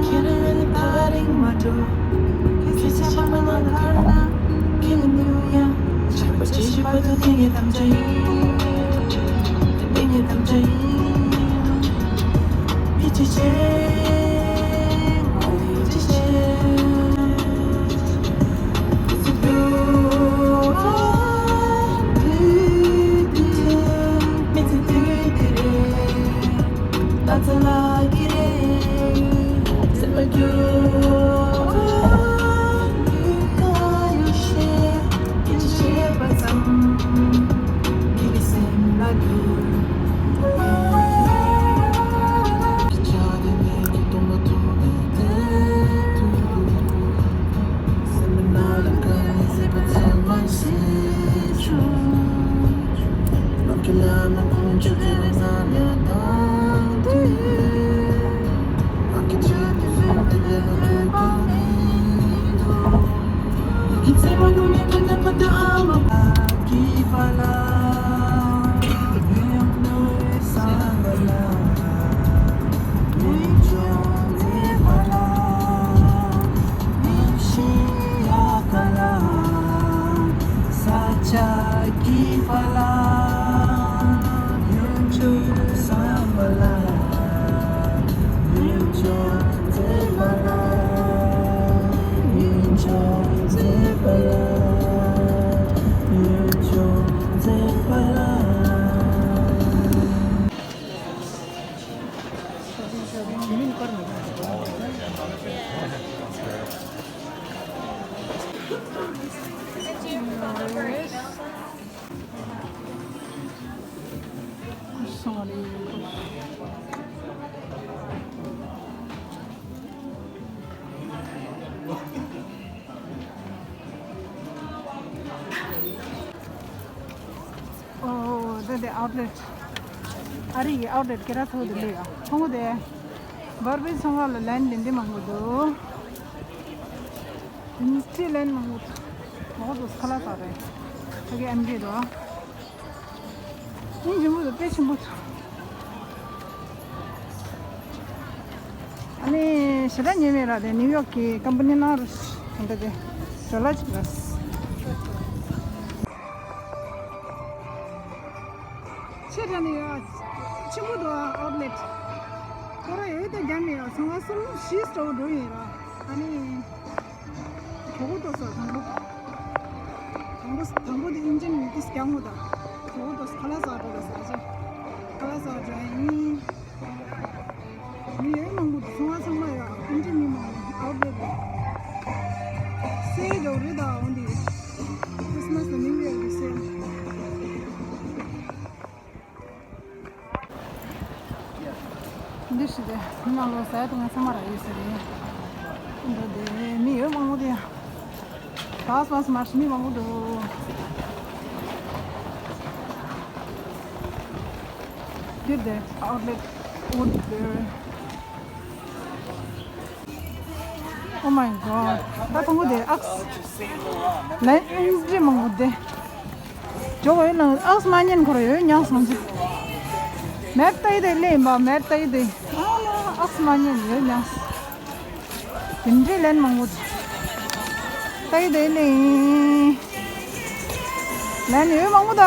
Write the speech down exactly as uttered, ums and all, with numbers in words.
ཁྱེད་རང་ལ་ཐག་རིང་མ་འགྲོ། ཁྱེད་ཚོའི་ཆབ་པ་ནང་ལ་ཁར་ན་ཁྱེད་ལ་འདུག་ཡ། ཆགས་པ་ཇི་བཞིན་པ་དུ་དེ་ངའི་དམ་བཅའ་ཡིན། དེ་ངའི་དམ་བཅའ་ཡིན། མི་གཅིག་བྱས་ང་ལ་ཡིད་ཆེས་བྱས། ཨོ། ད་དེ་ཨའུཊ་ལེཊ། ཨ་རི་ཡི་ཨའུཊ་ལེཊ་སྐད་གྲགས་ཚ་པོ་དེ་འདྲ་ཡོད། ཁོང་གོ་དེ་བར་བི་ཚོང་ཁང་ལ་ལན་དེ་འདྲ་མང་པོ་འདུག་དེ་འདྲ་ལན་མང་པོ་འདུག་གོ་དུས་ཁ་ལག་ཟ་རེད། ཕ་གི་ཨེམ་ཆི་རོ། ཨིན་ཆེན་པོ་དང་དཔེ་ཆེན་པོ་འདུག་ཨ་ནི་ཞེ་དྲག་ཉེ་བའི་ར་དེ་ནིའུ་ཡོག་གི་ཀམ་པ་ནི་ནང་རུ་ད་ལྟ་དེ་ཇོ་ལ་ཅིག་ལ། ཆེ་དྲགས་ནི་ཡ། ཆེན་པོ་འདུག་ཨའུཊ་ལེཊ། ཁོ་ར་ཡོད་དེ་རྒྱ་མི་ཡ་ཚང་མ་གསུམ་བཞི་སྤྲོ་བོ་འགྲོ་ཡིན་ར། ཨ་ནི། གྲོགས་པོ་ཏོ་ས་དང་པོ། དང་པོ་དང་པོ་དེ་ཨིན་ཇན་ཏིས་རྒྱག་མོ་དང་། གྲོགས་པོ་ཏོ་ས་ཁ་ལག་ཟ་འགྲོ་ལ་ཟ་ཅེ། ཁ་ལག་ཟ་འགྲོ་ཡིན། མི་ཡོད་མང་པོ་འདུག་ཚོང་བ་ཚང་མ་ཡོད། ཨིན་ཇན་མི་མང་པོ་ཨའུཊ་ལེཊ་རེད། སེལ་འགྲོ་རེད་ད་འོན་ཏེ། ཁྲིས་མས་དང་ནིའུ་ཡར་གི་སེལ། འདི་ དེ་མི་མང་ལོ་ཟ་ཡ་འཐུང་ཡ་ཚང་མ་རག་ཡོད་ས་རེད། འགྲོ་དེ་མི་ཡོད་མང་པོ་དེ་ཡང་། That's was much མི་མང་པོ་འདུག་འདིར་དེ་outlet would be Oh my god. ད་དང་པོ་དེ་ཨགས། ལན་ཨིན་ཇི་མང་པོ་དེ། ཇོ་བོ་ཡོད་ལང་ཨགས་མ་ཉན་ཁོ་ར་ཡོད་མྱངས་སོང་ཅི། མེད་ལྟ་ཡི་དེ་ལེན་པ་མེད་ལྟ་ཡི་དེ། ཨ་ལ་ཨགས་མ་ཉན་ཡོད་མྱངས། དེ་འདྲའི་ལན་མང་པོ་དེ། ལྟ་ཡི་དེ་ལེན། ལན་ཡོད་མང་པོ་ད།